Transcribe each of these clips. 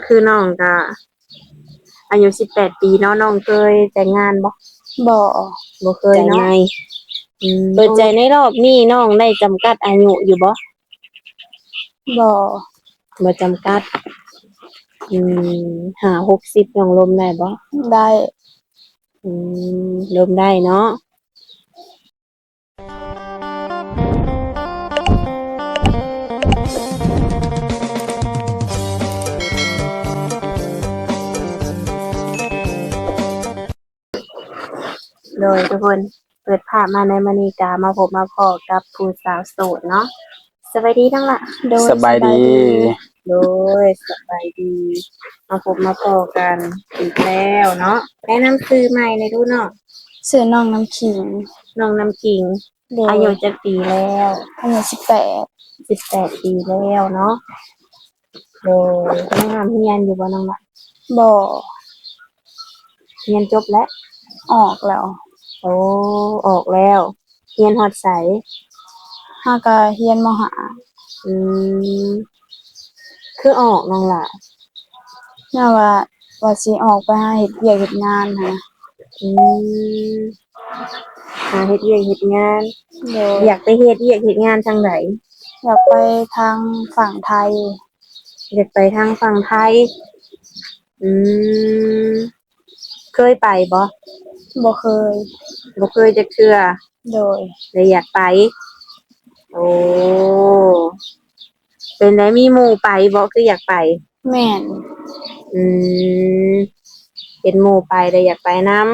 ຄືນ້ອງກະອາຍຸສິບແປດປີເນາະ, ນ້ອງເຄີຍແຕ່ງງານບໍ່? ບໍ່ ບໍ່ເຄີຍເນາະ. ອືມ ເປີດໃຈໃນຮອບນີ້ນ້ອງໄດ້ຈຳກັດອາຍຸຢູ່ບໍ່? ບໍ່ ບໍ່ຈຳກັດ. ອືມ ຫ້າຫົກສິບນ້ອງລົມໄດ້ບໍ່? ໄດ້. ອືມ ລົມໄດ້ເນາະ. ໂດຍ ທຸກຄົນ ເປີດພາບມາໃນມື້ນີ້ກະມາພົບມາພໍ້ກັບຜູ້ສາວໂສດເນາະ. ສະບາຍດີນ້ອງຫຼ້າ. ໂດຍ ສະບາຍດີ. ສະບາຍດີ. ໂດຍ ສະບາຍດີ. ມາພົບມາພໍ້ກັນອີກແລ້ວເນາະ. ແນະນຳຊື່ໃໝ່ແດ່ດູນ້ອງ. ຊື່ນ້ອງນ້ຳຂິງ. ນ້ອງນ້ຳຂິງ. ໂດຍ. ອາຍຸຈັກປີແລ້ວ? ອາຍຸສິບແປດ. ສິບແປດປີແລ້ວເນາະ. ໂດຍ. ຍັງຮ່ຳຮຽນຢູ່ບໍ່ນ້ອງຫຼ້າ? ບໍ່. ຮຽນຈົບແລ້ວ? ອອກແລ້ວ. ໂອ້ ອອກແລ້ວ. ຮຽນຮອດໃສ? ຫາກະຮຽນ ມໍຫ້າ. ອືມ ຄືອອກນ້ອງຫຼ້າ? ຍ້ອນວ່າ ວ່າຊິອອກໄປຫາເຮັດວຽກເຮັດງານຫັ້ນນະ. ອືມ ຫາເຮັດວຽກເຮັດງານ. ໂດຍ. ຢາກໄປເຮັດວຽກເຮັດງານທາງໃດ? ຢາກໄປທາງຝັ່ງໄທ. ຢາກໄປທາງຝັ່ງໄທ. ອືມ ເຄີຍໄປບໍ່? ບໍ່ເຄີຍ. ບໍ່ເຄີຍຈັກເທື່ອ. ໂດຍ. ແລະຢາກໄປ. ໂອ້ ເປັນໃດ ມີໝູ່ໄປບໍ່ ຄືຢາກໄປ? ແມ່ນ. ອືມ ເຫັນໝູ່ໄປແລ້ວຢາກໄປນຳ.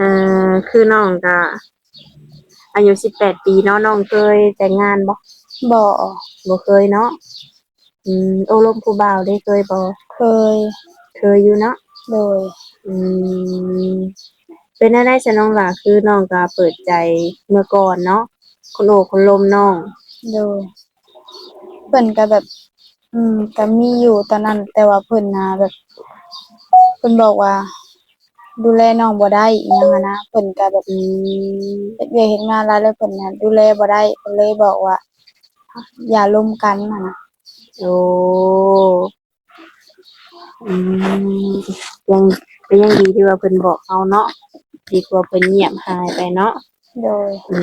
ອ່າ ຄືນ້ອງກະອາຍຸສິບແປດປີເນາະ, ນ້ອງເຄີຍແຕ່ງງານບໍ່? ບໍ່. ບໍ່ເຄີຍເນາະ. ອືມ ໂອ້ລົມຜູ້ບ່າວເດ້ ເຄີຍບໍ່? ເຄີຍ. ເຄີຍຢູ່ເນາະ. ໂດຍ. ອືມ ເປັນແນວໃດຊະນ້ອງຫຼ້າ? ຄືນ້ອງກະເປີດໃຈເມື່ອກ່ອນເນາະ, ຄົນໂອ້ຄົນລົມນ້ອງ. ໂດຍ. ເພິ່ນກະແບບ ອືມ ກະມີຢູ່ຕອນນັ້ນ ແຕ່ວ່າເພິ່ນນະ ແບບ ເພິ່ນບອກວ່າ ດູແລນ້ອງບໍ່ໄດ້ ອີ່ຫຍັງຫັ້ນນະ. ເພິ່ນກະແບບ ອືມ ເຮັດວຽກເຮັດງານຫຼາຍ ແລ້ວເພິ່ນນະ ດູແລບໍ່ໄດ້ ເພິ່ນເລີຍບອກວ່າ ຢ່າລົມກັນຫັ້ນນະ. ໂອ້ ອືມ ຍັງ ກໍຍັງດີທີ່ວ່າເພິ່ນບອກເຮົາເນາະ, ດີກວ່າເພິ່ນງຽບຫາຍໄປເນາະ. ໂດຍ. ອື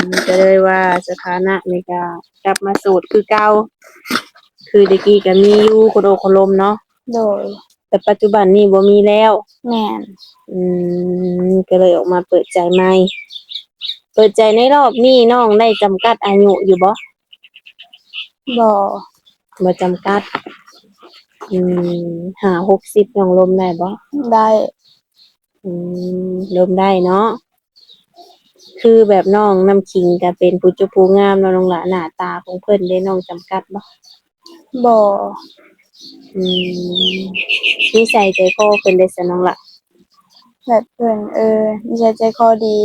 ມ ກໍເລີຍວ່າສະຖານະນີ້ກໍກັບມາໂສດຄືເກົ່າ, ຄືແຕ່ກີ້ກໍມີຢູ່ຄົນໂອ້ຄົນລົມເນາະ. ໂດຍ. ແຕ່ປັດຈຸບັນນີ້ບໍ່ມີແລ້ວ. ແມ່ນ. ອືມ ກໍເລີຍອອກມາເປີດໃຈໃໝ່. ເປີດໃຈໃນຮອບນີ້ນ້ອງໄດ້ຈຳກັດອາຍຸຢູ່ບໍ່? ບໍ່. ບໍ່ຈຳກັດ. ອືມ ຫ້າຫົກສິບນ້ອງລົມໄດ້ບໍ່? ໄດ້. ອືມ ລົມໄດ້ເນາະ. ຄືແບບນ້ອງນ້ຳຂິງກໍເປັນຜູ້ຈົບຜູ້ງາມເນາະນ້ອງຫຼ້າ, ໜ້າຕາຂອງເພິ່ນເດ້ ນ້ອງຈຳກັດບໍ່? ບໍ່. ອືມ ນິໄສໃຈຄໍເພິ່ນເດ້ຊະນ້ອງຫຼ້າ? ແບບເພິ່ນ ເອີ ນິໄສໃຈຄໍດີ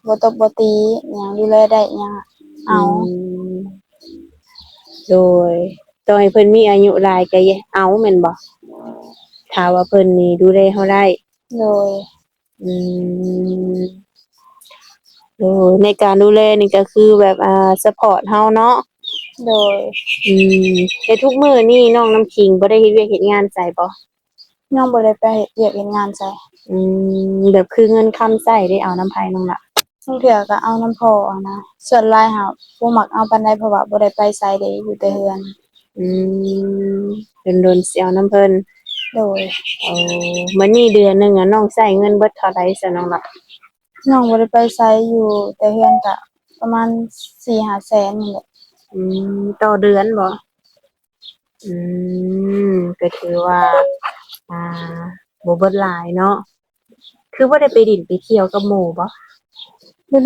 ບໍ່ຕົບບໍ່ຕີຫຍັງ ດູແລໄດ້ຫຍັງ ເອົາ. ອືມ ໂດຍ. ຕໍ່ໃຫ້ເພິ່ນມີອາຍຸຫຼາຍກໍເອົາແມ່ນບໍ່? ຖ້າວ່າເພິ່ນນີ້ດູແລເຮົາໄດ້. ໂດຍ. ອືມ ໂດຍ. ໃນການດູແລນີ້ກໍຄືແບບ ອ່າ ຊັບພອດເຮົາເນາະ. ໂດຍ. ອືມ ແຕ່ທຸກມື້ນີ້ນ້ອງນ້ຳຂິງບໍ່ໄດ້ເຮັດວຽກເຮັດງານໃສບໍ່? ຍັງບໍ່ໄດ້ໄປເຮັດວຽກເຮັດງານໃສ. ອືມ ແບບຄືເງິນຄຳໃຊ້ໄດ້ເອົານຳໃຜນ້ອງຫຼ້າ? ບາງເທື່ອກໍເອົານຳພໍ່ຫັ້ນນະ, ສ່ວນຫຼາຍຫາບໍ່ມັກເອົາປານໃດ ເພາະວ່າບໍ່ໄດ້ໄປໃສເດ້ ຢູ່ແຕ່ເຮືອນ. ອືມ ດົນໆຊິເອົານຳເພິ່ນ. ໂດຍ. ໂອ້ ມື້ນີ້ເດືອນໜຶ່ງອະ ນ້ອງໃຊ້ເງິນເບິດເທົ່າໃດຊະນ້ອງຫຼ້າ? ນ້ອງບໍ່ໄດ້ໄປໃສ ຢູ່ແຕ່ເຮືອນກະປະມານສີ່ຫ້າແສນນີ້ແຫຼະ. ອືມ ຕໍ່ເດືອນບໍ່? ອືມ ກໍຖືວ່າ ອ່າ ບໍ່ເບິດຫຼາຍເນາະ. ຄືບໍ່ໄດ້ໄປຫຼິ້ນໄປທ່ຽວກັບໝູ່ບໍ່?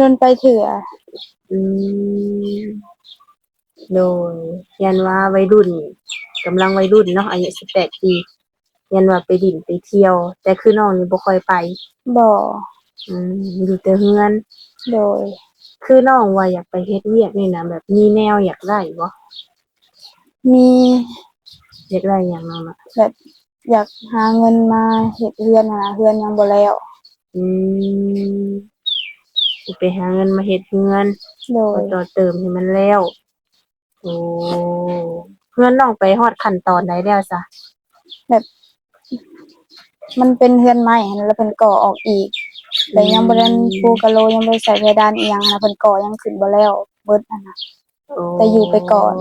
ດົນໆໄປເທື່ອ. ອືມ ໂດຍ. ຢ້ານວ່າໄວລຸ້ນ ກຳລັງໄວລຸ້ນເນາະ ອາຍຸສິບແປດປີ, ຢ້ານວ່າໄປຫຼິ້ນໄປທ່ຽວ, ແຕ່ຄືນ້ອງນີ້ບໍ່ຄ່ອຍໄປ? ບໍ່. ອືມ ຢູ່ແຕ່ເຮືອນ. ໂດຍ. ຄືນ້ອງວ່າຢາກໄປເຮັດວຽກນີ້ນະ ແບບມີແນວຢາກໄດ້ບໍ່? ມີ. ຢາກໄດ້ຫຍັງນ້ອງນະ? ແບບຢາກຫາເງິນມາເຮັດເຮືອນຫັ້ນນະ, ເຮືອນຍັງບໍ່ແລ້ວ. ອືມ ຊິໄປຫາເງິນມາເຮັດເຮືອນ. ໂດຍ. ມາຕໍ່ເຕີມໃຫ້ມັນແລ້ວ. ໂອ້ ເຮືອນນ້ອງໄປຮອດຂັ້ນຕອນໃດແລ້ວຊະ? ແບບ ມັນເປັນເຮືອນໄມ້ຫັ້ນ ແລ້ວເພິ່ນກໍ່ອອກອີກ ແຕ່ຍັງບໍ່ທັນ ອືມ ປູກະໂລ ຍັງບໍ່ໄດ້ໃສ່ເພດານອີ່ຫຍັງຫັ້ນນະ ເພິ່ນກໍ່ຍັງຂຶ້ນບໍ່ແລ້ວເບິດຫັ້ນນະ ໂອ້ ແຕ່ຢູ່ໄປກ່ອນ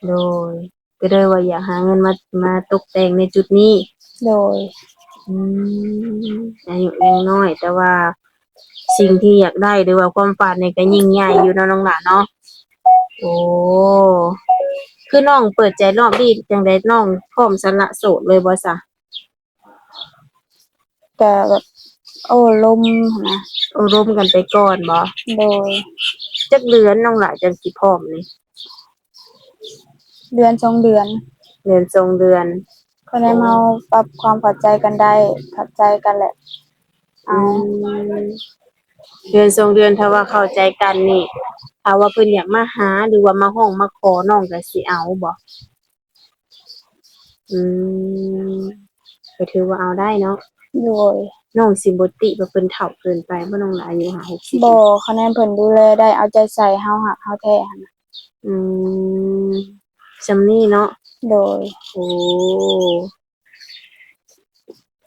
ໂດຍ ກໍເລີຍວ່າຢາກຫາເງິນມາ ມາຕົກແຕ່ງໃນຈຸດນີ້ ໂດຍ ອືມ ອາຍຸຍັງນ້ອຍ ແຕ່ວ່າສິ່ງທີ່ຢາກໄດ້ ຫຼືວ່າຄວາມຝັນນີ້ກໍຍິ່ງໃຫຍ່ຢູ່ເນາະ ນ້ອງຫຼ້າເນາະ ໂອ້ ຄືນ້ອງເປີດໃຈຮອບນີ້ຈັ່ງໃດ ນ້ອງພ້ອມສະຫຼະໂສດເລີຍບໍ່ຊະ? ກະແບບໂອ້ລົມຫັ້ນນະ ໂອ້ລົມກັນໄປກ່ອນບໍ່? ໂດຍ ຈັກເດືອນນ້ອງຫຼ້າຈັ່ງຊິພ້ອມນີ້? ເດືອນສອງເດືອນ ເດືອນສອງເດືອນ ກໍໄດ້ມາ ໂອ້ ປັບຄວາມເຂົ້າໃຈກັນໄດ້ ເຂົ້າໃຈກັນແຫຼະ ອືມ ເດືອນສອງເດືອນ ຖ້າວ່າເຂົ້າໃຈກັນນີ້ ຖ້າວ່າເພິ່ນຢາກມາຫາ ຫຼືວ່າມາຮ້ອງມາຂໍ ນ້ອງກໍຊິເອົາບໍ່? ອືມ ກໍຖືວ່າເອົາໄດ້ເນາະ ໂດຍ ນ້ອງຊິບໍ່ຕິວ່າເພິ່ນເຖົ້າເກີນໄປບໍ່ ນ້ອງຫຼ້າ ອາຍຸຫ້າຫົກສິບ? ບໍ່ ຄະແນນເພິ່ນດູແລໄດ້ ເອົາໃຈໃສ່ ເຮົາຮັກເຮົາແທ້ຫັ້ນນະ ອືມ ສ່ຳນີ້ເນາະ ໂດຍ ໂອ້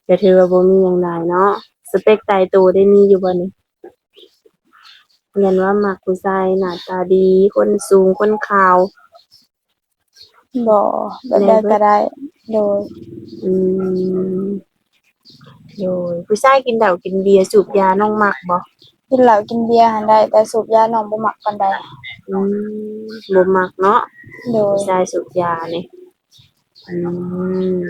ກໍຖືວ່າບໍ່ມີຫຍັງຫຼາຍເນາະ ສະເປັກຕາຍໂຕໄດ້ມີຢູ່ບໍ່ນີ້? ແມ່ນວ່າມັກຜູ້ຊາຍໜ້າຕາດີ ຄົນສູງ ຄົນຂາວ ບໍ່ ແບບໃດກໍໄດ້ ໂດຍ ອືມ ໂດຍ ຜູ້ຊາຍກິນເຫຼົ້າກິນເບຍສູບຢາ ນ້ອງມັກບໍ່? ກິນເຫຼົ້າກິນເບຍຫັ້ນໄດ້ ແຕ່ສູບຢານ້ອງບໍ່ມັກປານໃດ ອືມ ບໍ່ມັກເນາະ ໂດຍ ຜູ້ຊາຍສູບຢານີ້ ອືມ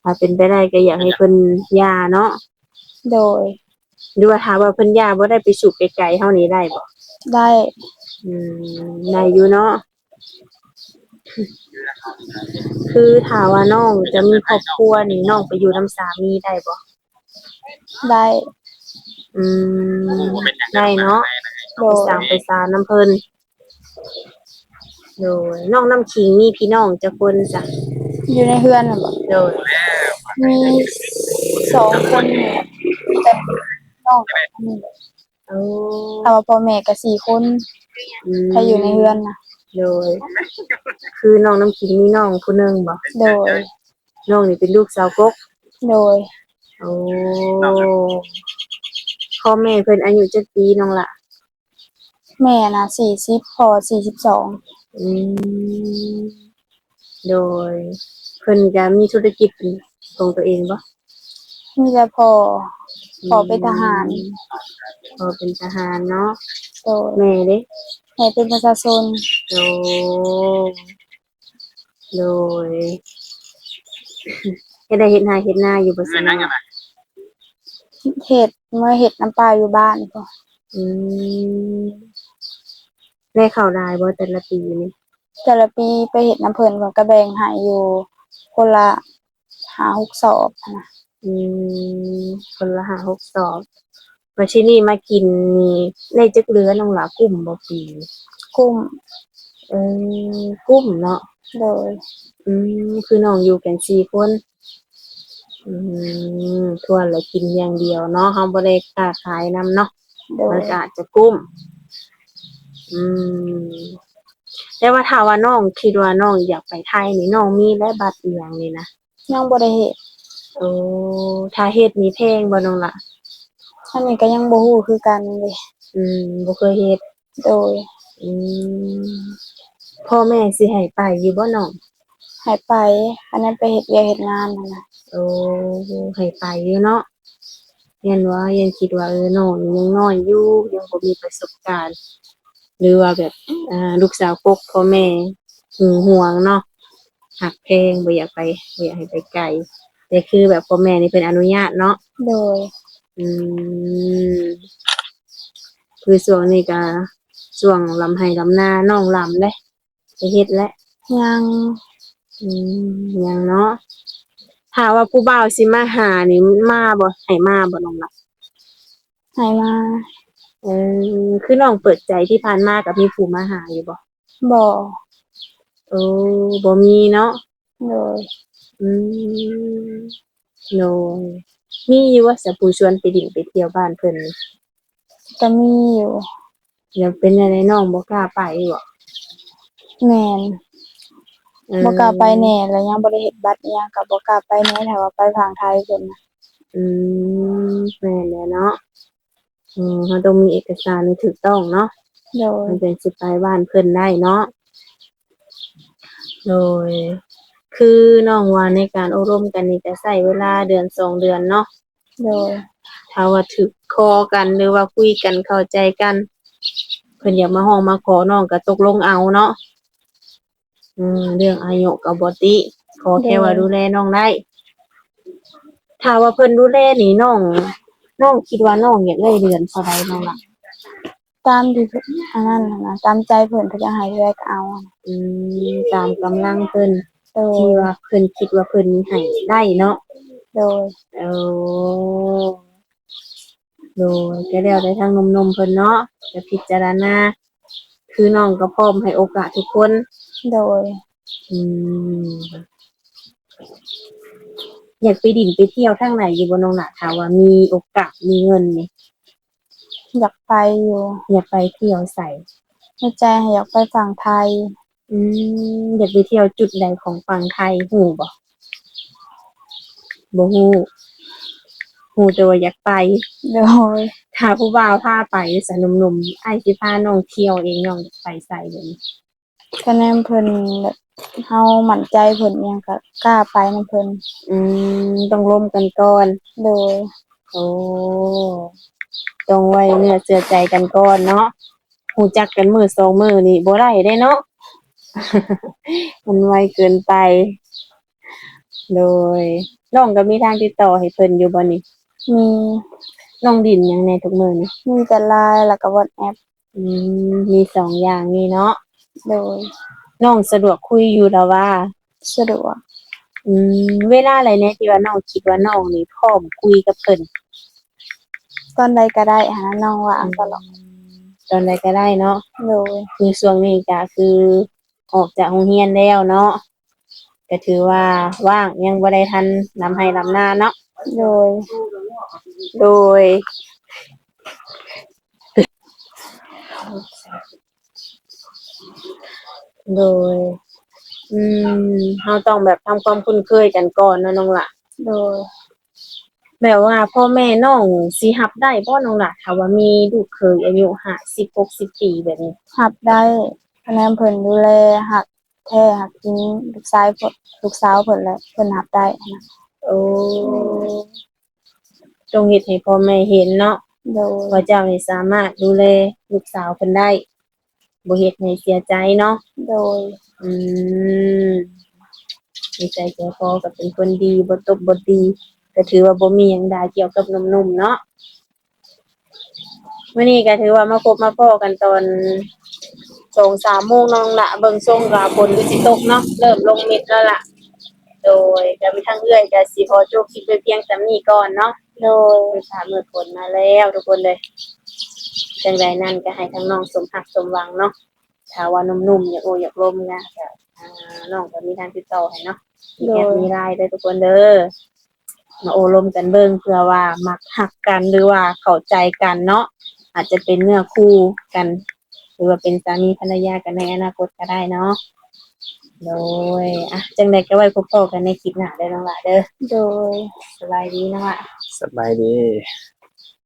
ຖ້າເປັນໄປໄດ້ກໍຢາກໃຫ້ເພິ່ນຢ່າເນາະ ໂດຍ ຫຼືວ່າຖ້າວ່າເພິ່ນຢ່າບໍ່ໄດ້ ໄປສູບໄກໆເຮົານີ້ໄດ້ບໍ່? ໄດ້ ອືມ ໄດ້ຢູ່ເນາະ ຄືຖ້າວ່ານ້ອງຈະມີຄອບຄົວນີ້ ນ້ອງໄປຢູ່ນຳສາມີໄດ້ບໍ່? ໄດ້ ອືມ ໄດ້ເນາະ ໂດຍ ໄປສ້າງໄປສານຳເພິ່ນ ໂດຍ ນ້ອງນ້ຳຂິງມີພີ່ນ້ອງຈັກຄົນຊະ? ຢູ່ໃນເຮືອນຫັ້ນບໍ? ໂດຍ ມີສອງຄົນນີ້ແຫຼະ ມີແຕ່ນ້ອງກັບ ໂອ້ ຖ້າວ່າພໍ່ແມ່ກໍສີ່ຄົນ ອືມ ຖ້າຢູ່ໃນເຮືອນນະ ໂດຍ ຄືນ້ອງນ້ຳຂິງມີນ້ອງຜູ້ໜຶ່ງບໍ? ໂດຍ ນ້ອງນີ້ເປັນລູກສາວກົກ ໂດຍ ໂອ້ ພໍ່ແມ່ເພິ່ນອາຍຸຈັກປີນ້ອງຫຼ້າ? ແມ່ນະສີ່ສິບ ພໍ່ສີ່ສິບສອງ ອືມ ໂດຍ ເພິ່ນກະມີທຸລະກິດເປັນຂອງຕົວເອງບໍ່? ມີແຕ່ພໍ່ ອືມ ພໍ່ເປັນທະຫານ ພໍ່ເປັນທະຫານເນາະ ໂດຍ ແມ່ເດ? ແມ່ເປັນປະຊາຊົນ ໂອ້ ໂດຍ ເຮັດໄຮ່ເຮັດນາ ເຮັດນາຢູ່ບໍ່ຊະນ້ອງ? ເຮັດ ເມືອເຮັດນຳປ້າຢູ່ບ້ານພຸ້ນ ອືມ ໄດ້ເຂົ້າຫຼາຍບໍ່ແຕ່ລະປີນີ້? ແຕ່ລະປີໄປເຮັດນຳເພິ່ນ ເພິ່ນກໍແບ່ງໃຫ້ຢູ່ຄົນລະຫ້າຫົກສອບຫັ້ນນະ ອືມ ຄົນລະຫ້າຫົກສອບ ບັດທີນີ້ມາກິນນີ້ໄດ້ຈັກເຫຼືອນ້ອງຫຼ້າ ກຸ້ມບໍ່ປີນີ້? ກຸ້ມ ເອີ ກຸ້ມເນາະ ໂດຍ ອືມ ຄືນ້ອງຢູ່ກັນສີ່ຄົນ ອືມ ທວນລະກິນຢ່າງດຽວເນາະ ເຮົາບໍ່ໄດ້ຄ້າຂາຍນຳເນາະ ໂດຍ ມັນກໍອາດຈະກຸ້ມ ອືມ ແຕ່ວ່າຖ້າວ່ານ້ອງຄິດວ່ານ້ອງຢາກໄປໄທນີ້ ນ້ອງມີແລ້ວບັດອີ່ຫຍັງນີ້ນະ? ຍັງບໍ່ໄດ້ເຮັດ ໂອ້ ຖ້າເຮັດນີ້ແພງບໍ່ນ້ອງຫຼ້າ? ອັນນີ້ກໍຍັງບໍ່ຮູ້ຄືກັນເດ້ ອືມ ບໍ່ເຄີຍເຮັດ ໂດຍ ອືມ ພໍ່ແມ່ຊິໃຫ້ໄປຢູ່ບໍ່ນ້ອງ? ໃຫ້ໄປ ອັນນັ້ນໄປເຮັດວຽກເຮັດງານຫັ້ນນະ ໂອ້ ໃຫ້ໄປຢູ່ເນາະ ແມ່ນວ່າຍັງຄິດວ່າ ເອີ ນ້ອງນີ້ຍັງນ້ອຍຢູ່ ຍັງບໍ່ມີປະສົບການ ຫຼືວ່າແບບ ອ່າ ລູກສາວກົກ ພໍ່ແມ່ຫຶງຫວງເນາະ ຮັກແພງ ບໍ່ຢາກໄປ ບໍ່ຢາກໃຫ້ໄປໄກ ແຕ່ຄືແບບພໍ່ແມ່ນີ້ເພິ່ນອະນຸຍາດເນາະ ໂດຍ ອືມ ຄືຊ່ວງນີ້ກະຊ່ວງລຳໄຮ່ລຳນາ ນ້ອງລຳເດ້ ໄດ້ເຮັດແລ້ວ? ຍັງ ອືມ ຍັງເນາະ ຖ້າວ່າຜູ້ບ່າວຊິມາຫານີ້ ມາບໍ່ ໃຫ້ມາບໍ່ນ້ອງລຳ? ໃຫ້ມາ ເອີ ຄືນ້ອງເປີດໃຈທີ່ຜ່ານມາກໍມີຜູ້ມາຫາຢູ່ບໍ່? ບໍ່ ໂອ້ ບໍ່ມີເນາະ ໂດຍ ອືມ ໂດຍ ມີຢູ່ວ່າສະ ຜູ້ຊວນໄປດິນໄປທ່ຽວບ້ານເພິ່ນ? ກໍມີຢູ່ ແລ້ວເປັນຈັ່ງໃດ ນ້ອງບໍ່ກ້າໄປບໍ? ແມ່ນ ອືມ ບໍ່ກ້າໄປແດ່ ແລ້ວຍັງບໍ່ໄດ້ເຮັດບັດອີ່ຫຍັງ ກໍບໍ່ກ້າໄປແດ່ ຖ້າວ່າໄປຝັ່ງໄທພຸ້ນນະ. ອືມ ແມ່ນແຫຼະເນາະ. ເອີ ເຮົາຕ້ອງມີເອກະສານໃຫ້ຖືກຕ້ອງເນາະ ໂດຍ ມັນຈັ່ງຊິໄປບ້ານເພິ່ນໄດ້ເນາະ. ໂດຍ ຄືນ້ອງວ່າໃນການອົບຮົມກັນນີ້ ກໍໃຊ້ເວລາເດືອນສອງເດືອນເນາະ. ໂດຍ ຖ້າວ່າຖືກຄໍກັນ ຫຼືວ່າຄຸຍກັນເຂົ້າໃຈກັນ ເພິ່ນຢາກມາຮ້ອງມາຂໍ ນ້ອງກໍຕົກລົງເອົາເນາະ. ອືມ ເລື່ອງອາຍຸກໍບໍ່ຕິ ຂໍແຄ່ວ່າ ໂດຍ ດູແລນ້ອງໄດ້. ຖ້າວ່າເພິ່ນດູແລນີ້ ນ້ອງ ນ້ອງຄິດວ່ານ້ອງຢາກໄດ້ເດືອນເທົ່າໃດນ້ອງລະ? ຕາມທີ່ເພິ່ນອັນນັ້ນນະ ຕາມໃຈເພິ່ນ ເພິ່ນຢາກໃຫ້ເທົ່າໃດກໍເອົາ. ອືມ ຕາມກຳລັງເພິ່ນ ໂດຍ ທີ່ວ່າເພິ່ນຄິດວ່າເພິ່ນໃຫ້ໄດ້ເນາະ. ໂດຍ ໂອ້ ໂດຍ ກໍແລ້ວແຕ່ທາງໜຸ່ມໆເພິ່ນເນາະ ຈະພິຈາລະນາ ຄືນ້ອງກໍພ້ອມໃຫ້ໂອກາດທຸກຄົນ. ໂດຍ ອືມ ຢາກໄປດິນໄປທ່ຽວທາງໃດຢູ່ບໍ່ນ້ອງຫຼ້າ ຖ້າວ່າມີໂອກາດມີເງິນນີ້? ຢາກໄປຢູ່. ຢາກໄປທ່ຽວໃສ? ໃນໃຈຢາກໄປຝັ່ງໄທ. ອືມ ຢາກໄປທ່ຽວຈຸດໃດຂອງຝັ່ງໄທ ຮູ້ບໍ່? ບໍ່ຮູ້ ຮູ້ແຕ່ວ່າຢາກໄປ. ໂດຍ ຖ້າຜູ້ບ່າວພາໄປຊະ ໜຸ່ມໆ ອ້າຍຊິພານ້ອງທ່ຽວເອງ ນ້ອງຢາກໄປໃສແບບນີ້? ຄະແນນເພິ່ນແບບ ເຮົາໝັ້ນໃຈເພິ່ນອີ່ຫຍັງກໍກ້າໄປນຳເພິ່ນ. ອືມ ຕ້ອງລົມກັນກ່ອນ. ໂດຍ ໂອ້ ຕ້ອງໄວ້ເນື້ອເຊື່ອໃຈກັນກ່ອນເນາະ. ຮູ້ຈັກກັນມື້ສອງມື້ນີ້ບໍ່ໄດ້ເດ້ເນາະ ມັນໄວເກີນໄປ. ໂດຍ ນ້ອງກໍມີທາງຕິດຕໍ່ໃຫ້ເພິ່ນຢູ່ບໍ່ນີ້? ມີ. ນ້ອງຫຼິ້ນຫຍັງແດ່ທຸກມື້ນີ້? ມີແຕ່ LINE ແລ້ວກໍ WhatsApp. ອືມ ມີສອງຢ່າງນີ້ເນາະ. ໂດຍ ນ້ອງສະດວກຄຸຍຢູ່ລະຫວາ? ສະດວກ. ອືມ ເວລາໃດແດ່ທີ່ວ່ານ້ອງຄິດວ່ານ້ອງນີ້ພ້ອມຄຸຍກັບເພິ່ນ? ຕອນໃດກໍໄດ້ຫັ້ນນະ ນ້ອງວ່າງຕະຫຼອດ. ອືມ ຕອນໃດກໍໄດ້ເນາະ. ໂດຍ ຄືຊ່ວງນີ້ກໍຄືອອກຈາກໂຮງຮຽນແລ້ວເນາະ ກໍຖືວ່າວ່າງ ຍັງບໍ່ໄດ້ທັນລຳໄຮ່ລຳນາເນາະ. ໂດຍ ໂດຍ ໂດຍ ອືມ ເຮົາຕ້ອງແບບທຳຄວາມຄຸ້ນເຄີຍກັນກ່ອນເນາະນ້ອງຫຼ້າ. ໂດຍ ແບບວ່າພໍ່ແມ່ນ້ອງຊິຮັບໄດ້ບໍ່ນ້ອງຫຼ້າ ຖ້າວ່າມີລູກເຂີຍອາຍຸຫ້າສິບ ຫົກສິບປີແບບນີ້? ຮັບໄດ້ ຄະແນນເພິ່ນດູແລຮັກແທ້ຮັກຈິງ ລູກຊາຍເພິ່ນ ລູກສາວເພິ່ນແຫຼະ ເພິ່ນຮັບໄດ້ນະ. ໂອ້ ຕ້ອງເຮັດໃຫ້ພໍ່ແມ່ເຫັນເນາະ. ໂດຍ ວ່າເຈົ້ານີ້ສາມາດດູແລລູກສາວເພິ່ນໄດ້ ບໍ່ເຮັດໃຫ້ເສຍໃຈເນາະ. ໂດຍ ອືມ ນິໄສໃຈຄໍກໍເປັນຄົນດີ ບໍ່ຕົບບໍ່ຕີ ກໍຖືວ່າບໍ່ມີຫຍັງດາກ່ຽວກັບໜຸ່ມໆເນາະ. ມື້ນີ້ກໍຖືວ່າມາພົບມາພໍ້ກັນຕອນສອງສາມໂມງນ້ອງລະ ເບິ່ງຊົງກໍຝົນຄືຊິຕົກເນາະ ເລີ່ມລົງເມັດແລ້ວລະ. ໂດຍ ກໍມີທາງເອື້ອຍກໍຊິຂໍຈົບຄລິບໄວ້ພຽງສ່ຳນີ້ກ່ອນເນາະ. ໂດຍ ຟ້າມືດຝົນມາແລ້ວທຸກຄົນເອີຍ. ຈັ່ງໃດນັ້ນກໍໃຫ້ທາງນ້ອງສົມຮັກສົມຫວັງເນາະ. ຖ້າວ່າໜຸ່ມໆ ຢາກໂອ້ຢາກລົມກໍ ອ່າ ນ້ອງກໍມີທາງຕິດຕໍ່ໃຫ້ເນາະ. ມີແອັບ ໂດຍ ມີ LINE ເດີທຸກຄົນເດີ. ມາໂອ້ລົມກັນເບິ່ງ ເພື່ອວ່າມັກຮັກກັນ ຫຼືວ່າເຂົ້າໃຈກັນເນາະ ອາດຈະເປັນເນື້ອຄູ່ກັນ ຫຼືວ່າເປັນສາມີພັນລະຍາກັນໃນອະນາຄົດກໍໄດ້ເນາະ. ໂດຍ ອ່ະ ຈັ່ງໃດກໍໄວ້ພົບພໍ້ກັນໃນຄລິບໜ້າເດີນ້ອງຫຼ້າເດີ. ໂດຍ ສະບາຍດີນ້ອງຫຼ້າ. ສະບາຍດີ.